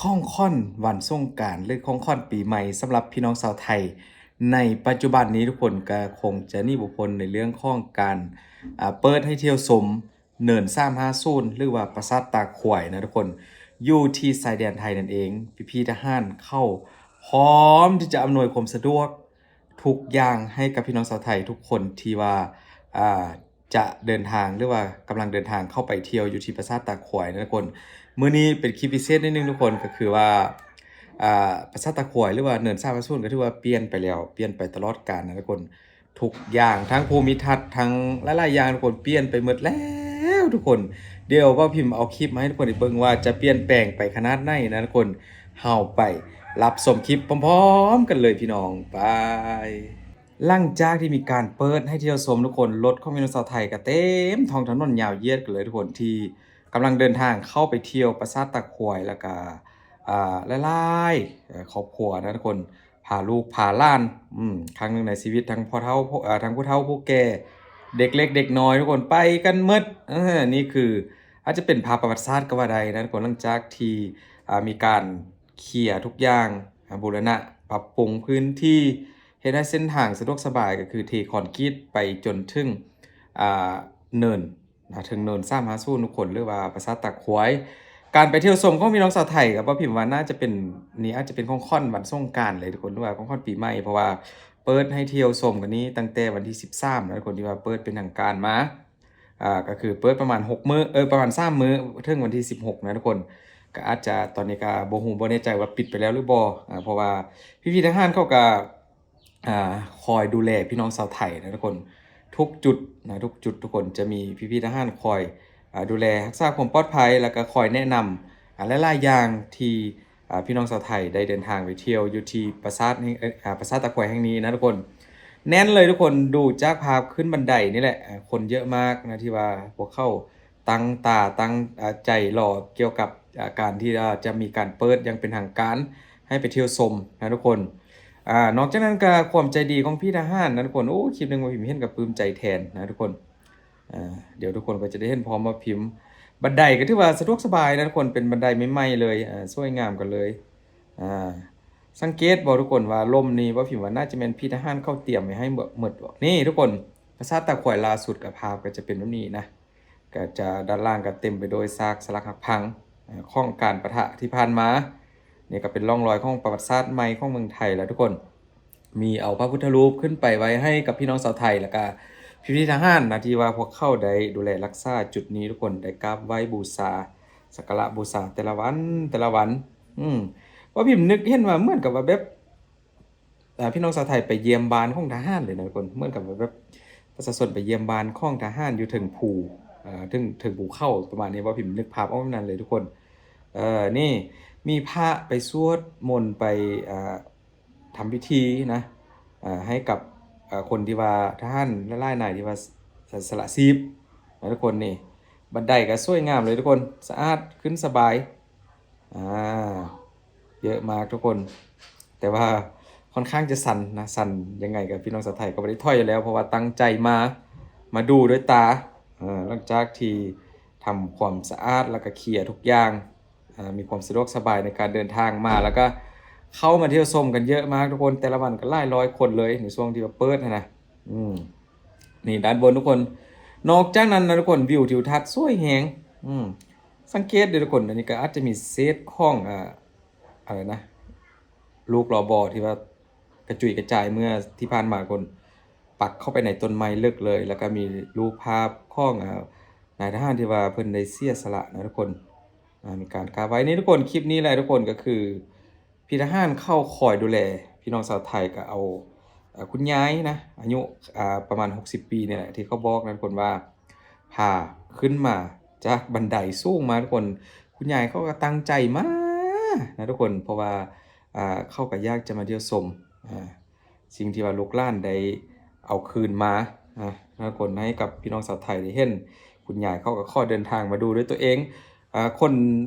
ຂອງຂວັນວັນສົງການ ຫຼື ຂອງຂວັນປີໃໝ່ ສຳລັບພີ່ນ້ອງຊາວໄທໃນປັດຈຸບັນນີ້ ທຸກຄົນກໍຄົງຈະໜີບໍ່ພົ້ນໃນເລື່ອງຂອງການ ອາ ເປີດໃຫ້ທ່ຽວຊົມເນີນສາມຫ້າສູນ ຫຼືວ່າປາສາດຕາຄວາຍນະທຸກຄົນ ຢູ່ທີ່ຊາຍແດນໄທນັ້ນເອງ. ພີ່ໆທະຫານເຂົາພ້ອມທີ່ຈະອຳນວຍຄວາມສະດວກທຸກຢ່າງໃຫ້ກັບພີ່ນ້ອງຊາວໄທທຸກຄົນທີ່ວ່າ ອາ ຈະເດີນທາງ ຫຼືວ່າກຳລັງເດີນທາງເຂົ້າໄປທ່ຽວຢູ່ທີ່ປາສາດຕາຄວາຍນະທຸກຄົນ. ມື້ນີ້ເປັນຄລິບພິເສດໜ້ອຍໜຶ່ງທຸກຄົນ ກໍຄືວ່າ ອາ ປາສາດຕາຄວາຍ ຫຼືວ່າເນີນສາມຫ້າສູນ ກໍຖືວ່າປ່ຽນໄປແລ້ວ ປ່ຽນໄປຕະຫຼອດການນະທຸກຄົນ. ທຸກຢ່າງ ທັງພູມິທັດ ທັງຫຼາຍໆຢ່າງທຸກຄົນ ປ່ຽນໄປໝົດແລ້ວທຸກຄົນ. ດຽວບ່າວພິມເອົາຄລິບມາໃຫ້ທຸກຄົນໄດ້ເບິ່ງວ່າຈະປ່ຽນແປງໄປຂະໜາດໃດນະທຸກຄົນ. ເຮົາໄປຮັບຊົມຄລິບພ້ອມໆກັນເລີຍພີ່ນ້ອງ ໄປ. ຫຼັງຈາກທີ່ມີການເປີດໃຫ້ທ່ຽວຊົມທຸກຄົນ ລົດຂອງພີ່ນ້ອງຊາວໄທກໍເຕັມທ້ອງຖະໜົນຍາວຢຽດກັນເລີຍທຸກຄົນ ທີ່ກຳລັງເດີນທາງເຂົ້າໄປທ່ຽວປາສາດຕາຄວາຍ ແລ້ວກໍ ອາ ຫຼາຍໆ ເອີ ຄອບຄົວນະທຸກຄົນ ພາລູກພາຫຼານ ອືມ ຄັ້ງໜຶ່ງໃນຊີວິດ ທັງພໍ່ເຖົ້າ ເອີ ທັງຜູ້ເຖົ້າຜູ້ແກ່ ເດັກເລັກເດັກນ້ອຍ ທຸກຄົນໄປກັນໝົດ. ເອີ ນີ້ຄືອາດຈະເປັນພາບປະຫວັດສາດກໍວ່າໄດ້ນະທຸກຄົນ ຫຼັງຈາກທີ່ ອາ ມີການເຄຍທຸກຢ່າງ ອາ ບູລະນະປັບປຸງພື້ນທີ່ ເຮັດໃຫ້ເສັ້ນທາງສະດວກສະບາຍ ກໍຄືເທຄອນກຣີດໄປຈົນເຖິງ ອາ ເນີນ ນະ ເທິງເນີນສາມຫ້າສູນທຸກຄົນ ຫຼືວ່າປາສາດຕາຄວາຍ. ການໄປທ່ຽວຊົມຂອງພີ່ນ້ອງຊາວໄທກໍບໍ່ພິມວ່າໜ້າຈະເປັນ ນີ້ອາດຈະເປັນຂອງຂວັນວັນສົງການເລີຍທຸກຄົນ ຫຼືວ່າຂອງຂວັນປີໃໝ່ ເພາະວ່າເປີດໃຫ້ທ່ຽວຊົມກັນນີ້ຕັ້ງແຕ່ວັນທີສິບສາມນະທຸກຄົນ ທີ່ວ່າເປີດເປັນທາງການມາ. ອາ ກໍຄືເປີດປະມານຫົກມື້ ເອີ ປະມານສາມມື້ ເຖິງວັນທີສິບຫົກນະທຸກຄົນ. ກໍອາດຈະ ຕອນນີ້ກໍບໍ່ຮູ້ ບໍ່ແນ່ໃຈວ່າປິດໄປແລ້ວຫຼືບໍ່ ອາ ເພາະວ່າພີ່ໆທະຫານເຂົາກໍ ອ່າ ຄອຍດູແລພີ່ນ້ອງຊາວໄທນະທຸກຄົນ ທຸກຈຸດນະ ທຸກຈຸດທຸກຄົນຈະມີພີ່ໆທະຫານຄອຍ ອ່າ ດູແລຮັກສາຄວາມປອດໄພ ແລ້ວກໍຄອຍແນະນຳ ອ່າ ຫຼາຍໆຢ່າງທີ່ ອ່າ ພີ່ນ້ອງຊາວໄທໄດ້ເດີນທາງໄປທ່ຽວຢູ່ທີ່ປາສາດແຫ່ງ ເອີ ອ່າ ປາສາດຕາຄວາຍແຫ່ງນີ້ນະທຸກຄົນ. ແໜ້ນເລີຍທຸກຄົນ ດູຈາກພາບຂຶ້ນບັນໄດນີ້ແຫຼະ ອ່າ ຄົນເຍອະມາກນະ ທີ່ວ່າພວກເຂົາ ຕັ້ງຕາ ຕັ້ງ ເອີ ໃຈລໍກ່ຽວກັບ ເອີ ການທີ່ວ່າຈະມີການເປີດຢ່າງເປັນທາງການໃຫ້ໄປທ່ຽວຊົມນະທຸກຄົນ. ອາ ນອກຈາກນັ້ນກໍຄວາມໃຈດີຂອງພີ່ທະຫານນະທຸກຄົນ ໂອ້ ຄລິບໜຶ່ງບ່າວພິມເຫັນກໍປຶ້ມໃຈແທນນະທຸກຄົນ. ອາ ດຽວທຸກຄົນກໍຈະໄດ້ເຫັນພ້ອມບ່າວພິມ ບັນໄດກໍຖືວ່າສະດວກສະບາຍນະທຸກຄົນ ເປັນບັນໄດໃໝ່ໆເລີຍ ອາ ສວຍງາມກັນເລີຍ. ອາ ສັງເກດບໍ່ທຸກຄົນວ່າລົມນີ້ ບ່າວພິມວ່າໜ້າຈະແມ່ນພີ່ທະຫານເຂົາຕຽມໄວ້ໃຫ້ໝົດ ນີ້ທຸກຄົນ ປາສາດຕາຄວາຍລ່າສຸດ ກໍພາບກໍຈະເປັນແບບນີ້ນະ. ກໍຈະ ດ້ານລ່າງກໍເຕັມໄປໂດຍຊາກສະຫຼັກຫັກພັງ ເອີ ຂອງການປະທະທີ່ຜ່ານມາ. ນີ້ກໍເປັນຮ່ອງລອຍຂອງປະຫວັດສາດໃໝ່ຂອງເມືອງໄທແລ້ວທຸກຄົນ. ມີເອົາພະພຸດທະຮູບຂຶ້ນໄປໄວ້ໃຫ້ກັບພີ່ນ້ອງຊາວໄທ ແລ້ວກໍພີ່ໆທະຫານນະ ທີ່ວ່າພວກເຂົາໄດ້ດູແລຮັກສາຈຸດນີ້ທຸກຄົນ ໄດ້ກາບໄຫວ້ບູຊາ ສັກກາລະບູຊາແຕ່ລະວັນ ແຕ່ລະວັນ. ອືມ ວ່າພິມນຶກເຫັນວ່າເໝືອນກັບວ່າແບບ ອ່າ ພີ່ນ້ອງຊາວໄທໄປຢ້ຽມບ້ານຂອງທະຫານເລີຍນະທຸກຄົນ ເໝືອນກັບແບບປະຊາຊົນໄປຢ້ຽມບ້ານຂອງທະຫານຢູ່ເທິງພູ ອ່າ ເທິງ ເທິງພູເຂົາປະມານນີ້ ບ່າວພິມນຶກພາບອອກແບບນັ້ນເລີຍທຸກຄົນ. ເອີ ນີ້ມີພະໄປສວດມົນ ໄປ ອ່າ ທຳພິທີນະ ອ່າ ໃຫ້ກັບ ອ່າ ຄົນທີ່ວ່າທະຫານຫຼາຍໆນາຍທີ່ວ່າ ສ- ສະຫຼະຊີບນະທຸກຄົນ. ນີ້ບັນໄດກໍສວຍງາມເລີຍທຸກຄົນ ສະອາດ ຂຶ້ນສະບາຍ. ອ່າ ເຍອະມາກທຸກຄົນ ແຕ່ວ່າຄ່ອນຂ້າງຈະຊັນນະ ຊັນຍັງໄງກໍພີ່ນ້ອງຊາວໄທກໍບໍ່ໄດ້ຖອຍຢູ່ແລ້ວ ເພາະວ່າຕັ້ງໃຈມາ ມາດູດ້ວຍຕາ. ເອີ ຫຼັງຈາກທີ່ທຳຄວາມສະອາດ ແລ້ວກໍເຄຍທຸກຢ່າງ ເອີ ມີຄວາມສະດວກສະບາຍໃນການເດີນທາງມາ ແລ້ວກໍເຂົ້າມາທ່ຽວຊົມກັນເຍອະມາກທຸກຄົນ ແຕ່ລະວັນກໍຫຼາຍຮ້ອຍຄົນເລີຍ ໃນຊ່ວງທີ່ວ່າເປີດຫັ້ນນະ. ອືມ ນີ້ດ້ານບົນທຸກຄົນ ນອກຈາກນັ້ນນະທຸກຄົນ ວິວທິວທັດສວຍແຮງ. ອືມ ສັງເກດເດີທຸກຄົນ ອັນນີ້ກໍອາດຈະມີເສດຂອງ ອາ ອາ ອາໄລນະ ລູກລໍບໍທີ່ວ່າກະຈຸຍກະຈາຍເມື່ອທີ່ຜ່ານມາ ຄົນປັກເຂົ້າໄປໃນຕົ້ນໄມ້ເລິກເລີຍ ແລ້ວກໍມີຮູບພາບຂອງ ອາ ນາຍທະຫານທີ່ວ່າເພິ່ນໄດ້ເສຍສະຫຼະນະທຸກຄົນ ອາ ມີການກາບໄຫວ້. ນີ້ທຸກຄົນ ຄລິບນີ້ແຫຼະທຸກຄົນ ກໍຄື ພີ່ທະຫານເຂົາຄອຍດູແລພີ່ນ້ອງຊາວໄທ ກໍເອົາ ເອີ ຄຸນຍາຍນະ ອາຍຸ ອາ ປະມານຫົກສິບປີນີ້ແຫຼະ ທີ່ເຂົາບອກນັ້ນ ເພິ່ນວ່າພາຂຶ້ນມາຈາກບັນໄດສູງມາທຸກຄົນ. ຄຸນຍາຍເຂົາກໍຕັ້ງໃຈມານະທຸກຄົນ ເພາະວ່າ ອາ ເຂົາກໍຢາກຈະມາທ່ຽວຊົມ ອາ ສິ່ງທີ່ວ່າລູກຫຼານໄດ້ເອົາຄືນມາ ອາ ທຸກຄົນ ໃຫ້ກັບພີ່ນ້ອງຊາວໄທໄດ້ເຫັນ. ຄຸນຍາຍເຂົາກໍຂໍເດີນທາງມາດູດ້ວຍຕົວເອງ. ອາ ຄົນ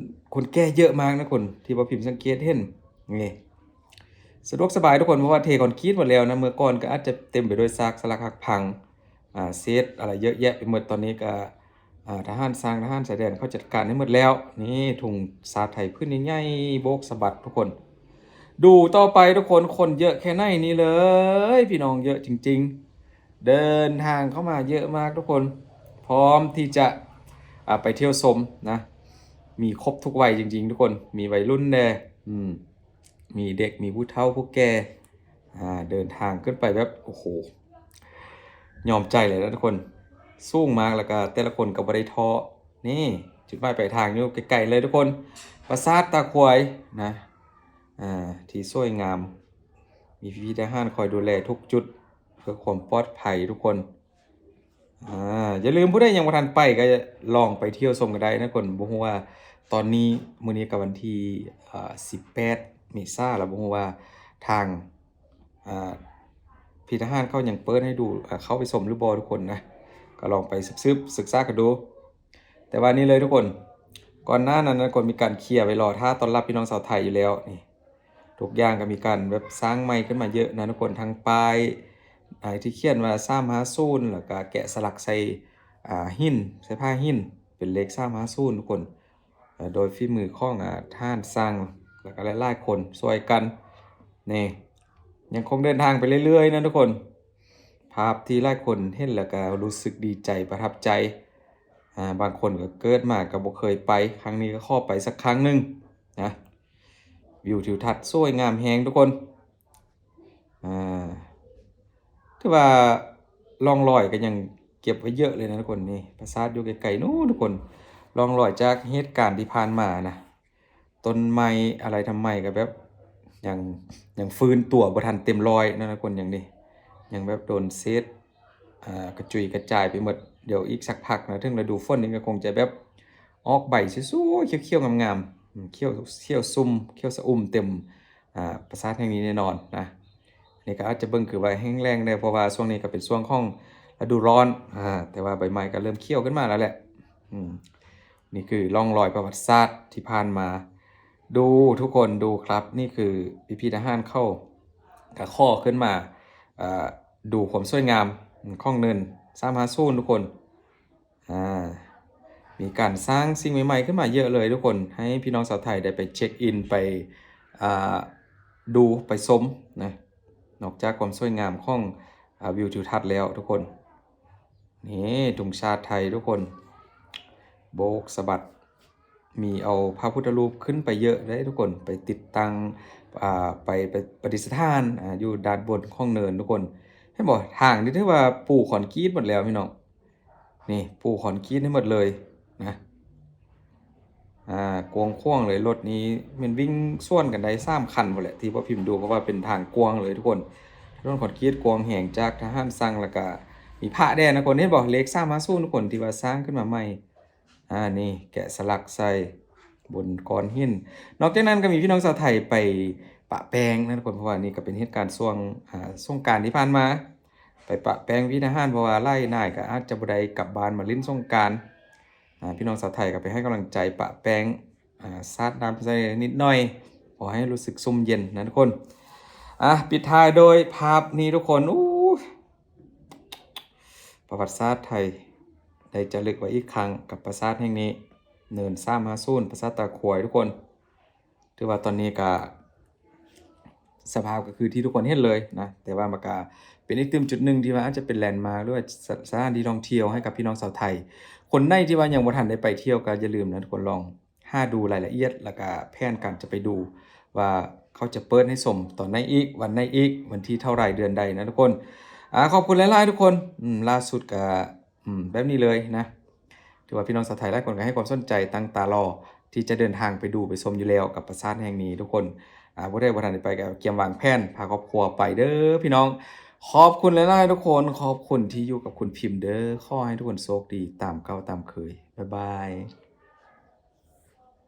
ຄົນແກ່ເຍອະມາກນະ ຄົນທີ່ວ່າພິມສັງເກດເຫັນ. ນີ້ ສະດວກສະບາຍທຸກຄົນ ເພາະວ່າເທຄອນກຣີດໝົດແລ້ວນະ. ເມື່ອກ່ອນກໍອາດຈະເຕັມໄປດ້ວຍຊາກສະຫຼັກຫັກພັງ ອາ ເສດອະໄລເຍອະແຍະໄປໝົດ. ຕອນນີ້ກໍ ອ່າ ທະຫານຊ່າງ ທະຫານຊາຍແດນເຂົາຈັດການໃຫ້ໝົດແລ້ວ. ນີ້ທຸງຊາດໄທພື້ນໃຫຍ່ໆ ໂບກສະບັດທຸກຄົນ. ດູຕໍ່ໄປທຸກຄົນ ຄົນເຍາະແຄ່ໃນນີ້ເລີຍ ພີ່ນ້ອງເຍາະຈິງໆ ເດີນທາງເຂົ້າມາເຍາະມາກທຸກຄົນ ພ້ອມທີ່ຈະ ອ່າ ໄປທ່ຽວຊົມນະ. ມີຄົບທຸກໄວຈິງໆທຸກຄົນ ມີໄວລຸ້ນແດ່ ອືມ ມີເດັກ ມີຜູ້ເຖົ້າຜູ້ແກ່ ອ່າ ເດີນທາງຂຶ້ນໄປແບບ ໂອ້ໂຫ ຍອມໃຈເລີຍນະທຸກຄົນ. ສູງມາກ ແລ້ວກະແຕ່ລະຄົນກໍບໍ່ໄດ້ທໍ້. ນີ້ ຈຸດໝາຍປາຍທາງຢູ່ໃກ້ໆເລີຍທຸກຄົນ ປາສາດຕາຄວາຍນະ ອ່າ ທີ່ສວຍງາມ ມີພີ່ໆທະຫານຄອຍດູແລທຸກຈຸດ ເພື່ອຄວາມປອດໄພທຸກຄົນ. ອ່າ ຢ່າລືມ ຜູ້ໃດຍັງບໍ່ທັນໄປກໍລອງໄປທ່ຽວຊົມກັນໄດ້ນະທຸກຄົນ. ບໍ່ຮູ້ວ່າຕອນນີ້ ມື້ນີ້ກໍວັນທີ ອ່າ ສິບແປດ ເມສາ ແລ້ວ ບໍ່ຮູ້ວ່າທາງ ອ່າ ພິພິທະຫານເຂົາຍັງເປີດໃຫ້ດູ ອ່າ ເຂົ້າໄປຊົມຫຼືບໍ່ທຸກຄົນນະ. ກໍລອງໄປສືບໆສຶກສາກັນດູ. ແຕ່ວ່ານີ້ເລີຍທຸກຄົນ ກ່ອນໜ້ານັ້ນນະທຸກຄົນ ມີການເຄຍໄວ້ລໍຖ້າຕ້ອນຮັບພີ່ນ້ອງຊາວໄທຢູ່ແລ້ວ. ນີ້ ທຸກຢ່າງກໍມີການແບບສ້າງໃໝ່ຂຶ້ນມາເຍອະນະທຸກຄົນ ທັງປ້າຍ ອ່າ ທີ່ຂຽນວ່າ ສາມຫ້າສູນ ແລ້ວກໍແກະສະຫຼັກໃສ່ ອ່າ ຫີນ ໃສ່ຜ້າຫີນ ເປັນເລກ ສາມຫ້າສູນ ທຸກຄົນ ໂດຍຝີມືຂອງ ອ່າ ທ່ານຊ່າງ ແລ້ວກໍຫຼາຍໆຄົນຊ່ວຍກັນ. ນີ້ ຍັງຄົງເດີນທາງໄປເລື້ອຍໆນະທຸກຄົນ. ພາບທີ່ຫຼາຍຄົນເຫັນແລ້ວກໍຮູ້ສຶກດີໃຈ ປະທັບໃຈ. ອ່າ ບາງຄົນກໍເກີດມາກໍບໍ່ເຄີຍໄປ ຄັ້ງນີ້ກໍຂໍໄປສັກຄັ້ງໜຶ່ງນະ. ວິວທິວທັດສວຍງາມແຮງທຸກຄົນ. ອ່າ ຖືວ່າຮ່ອງລອຍກໍຍັງເກັບໄວ້ເຍອະເລີຍນະທຸກຄົນ. ນີ້ ປາສາດຢູ່ໃກ້ໆ ນູ້ນທຸກຄົນ ຮ່ອງລອຍຈາກເຫດການທີ່ຜ່ານມານະ. ຕົ້ນໄມ້ອາໄລທຳໄມກໍແບບ ຍັງ ຍັງຟື້ນຕົວບໍ່ທັນເຕັມຮ້ອຍນະທຸກຄົນ. ຍັງນີ້ ຍັງແບບໂດນເສດ ອ່າ ກະຈຸຍກະຈາຍໄປໝົດ. ດຽວອີກສັກພັກນະ ເຖິງລະດູຝົນນີ້ກໍຄົງຈະແບບອອກໃບສວຍໆ ຂຽວໆງາມໆ ອືມ ຂຽວ ຂຽວຊຸ່ມ ຂຽວຊະອຸ່ມເຕັມ ອ່າ ປາສາດແຫ່ງນີ້ແນ່ນອນນະ. ອັນນີ້ກໍອາດຈະເບິ່ງຄືວ່າແຫ້ງແລ້ງແດ່ ເພາະວ່າຊ່ວງນີ້ກໍເປັນຊ່ວງຂອງລະດູຮ້ອນ ອ່າ ແຕ່ວ່າໃບໄມ້ກໍເລີ່ມຂຽວຂຶ້ນມາແລ້ວແຫຼະ. ອືມ ນີ້ຄືຮ່ອງລອຍປະຫວັດສາດທີ່ຜ່ານມາ. ດູທຸກຄົນ ດູຄັບ ນີ້ຄືພີ່ໆທະຫານເຂົາກໍຂໍຂຶ້ນມາ ອ່າ ດູຄວາມສວຍງາມຂອງເນີນ ສາມຫ້າສູນ ທຸກຄົນ. ອ່າ ມີການສ້າງສິ່ງໃໝ່ໆຂຶ້ນມາເຍອະເລີຍທຸກຄົນ ໃຫ້ພີ່ນ້ອງຊາວໄທໄດ້ໄປເຊັກອິນ ໄປ ອ່າ ດູ ໄປຊົມນະ. ນອກຈາກຄວາມສວຍງາມຂອງ ອ່າ ວິວທິວທັດແລ້ວທຸກຄົນ. ນີ້ ທຸງຊາດໄທທຸກຄົນ ໂບກສະບັດ ມີເອົາພະພຸດທະຮູບຂຶ້ນໄປເຍອະເດ້ທຸກຄົນ ໄປຕິດຕັ້ງ ອ່າ ໄປ ໄປປະດິດສະຖານ ອ່າ ຢູ່ດ້ານບົນຂອງເນີນທຸກຄົນ. ເຫັນບໍ່ ທາງນີ້ຖືວ່າປູຄອນກຣີດໝົດແລ້ວພີ່ນ້ອງ. ນີ້ ປູຄອນກຣີດໃຫ້ໝົດເລີຍນະ. ອ່າ ກວ້າງຂວາງເລີຍ ລົດນີ້ແມ່ນວິ່ງສວນກັນໄດ້ສາມຄັນພຸ້ນແຫຼະ ທີ່ບໍ່ພິມດູ ເພາະວ່າເປັນທາງກວ້າງເລີຍທຸກຄົນ. ຖະໜົນຄອນກຣີດກວ້າງແຮງ ຈາກທະຫານຊ່າງ ແລ້ວກະມີພະແດ່ນະທຸກຄົນ. ເຫັນບໍ່ ເລກ ສາມຫ້າສູນ ທຸກຄົນ ທີ່ວ່າສ້າງຂຶ້ນມາໃໝ່. ອ່າ ນີ້ແກະສະຫຼັກໃສ່ບົນກ້ອນຫີນ. ນອກຈາກນັ້ນກໍມີພີ່ນ້ອງຊາວໄທໄປປະແປ້ງນະທຸກຄົນ ເພາະວ່ານີ້ກໍເປັນເຫດການຊ່ວງ ອ່າ ສົງການທີ່ຜ່ານມາ ໄປປະແປ້ງວິທະຫານ ເພາະວ່າຫຼາຍນາຍກໍອາດຈະບໍ່ໄດ້ກັບບ້ານມາຫຼິ້ນສົງການ. ອ່າ ພີ່ນ້ອງຊາວໄທກໍໄປໃຫ້ກຳລັງໃຈປະແປ້ງ ອ່າ ສາດນ້ຳໃສ່ນິດໜ້ອຍ ພໍໃຫ້ຮູ້ສຶກຊຸ່ມເຢັນນະທຸກຄົນ. ອ່າ ປິດທ້າຍໂດຍພາບນີ້ທຸກຄົນ. ອູ້ ປະຫວັດສາດໄທໄດ້ຈາລຶກໄວ້ອີກຄັ້ງກັບປາສາດແຫ່ງນີ້ ເນີນສາມຫ້າສູນ ປາສາດຕາຄວາຍທຸກຄົນ. ຖືວ່າຕອນນີ້ກະສະພາບກໍຄືທີ່ທຸກຄົນເຫັນເລີຍນະ ແຕ່ວ່າມັນກະເປັນອີກຕື່ມຈຸດໜຶ່ງທີ່ວ່າອາດຈະເປັນແລນມາກ ຫຼືວ່າສະ ສະຖານທີ່ທ່ອງທ່ຽວໃຫ້ກັບພີ່ນ້ອງຊາວໄທ. ຄົນໃດທີ່ວ່າຍັງບໍ່ທັນໄດ້ໄປທ່ຽວກໍຢ່າລືມນະທຸກຄົນ ລອງຫາດູລາຍລະອຽດ ແລ້ວກະແຜນການຈະໄປດູວ່າເຂົາຈະເປີດໃຫ້ຊົມຕອນໃດອີກ ວັນໃດອີກ ວັນທີເທົ່າໃດ ເດືອນໃດນະທຸກຄົນ. ອາ ຂອບຄຸນຫຼາຍໆທຸກຄົນ. ອືມ ລ່າສຸດກະ ອືມ ແບບນີ້ເລີຍນະ. ຖືວ່າພີ່ນ້ອງຊາວໄທຫຼາຍຄົນກໍໃຫ້ຄວາມສົນໃຈ ຕັ້ງຕາລໍທີ່ຈະເດີນທາງໄປດູໄປຊົມຢູ່ແລ້ວກັບປາສາດແຫ່ງນີ້ທຸກຄົນ. ອາ ຜູ້ໃດບໍ່ທັນໄດ້ໄປກໍກຽມວາງແຜນພາຄອບຄົວໄປເດີພີ່ນ້ອງ. ຂອບຄຸນຫຼາຍໆທຸກຄົນ ຂອບຄຸນທີ່ຢູ່ກັບຄຸນພິມເດີ. ຂໍໃຫ້ທຸກຄົນໂຊກດີຕາມເກົ່າຕາມເຄີຍ. ບາຍບາຍ.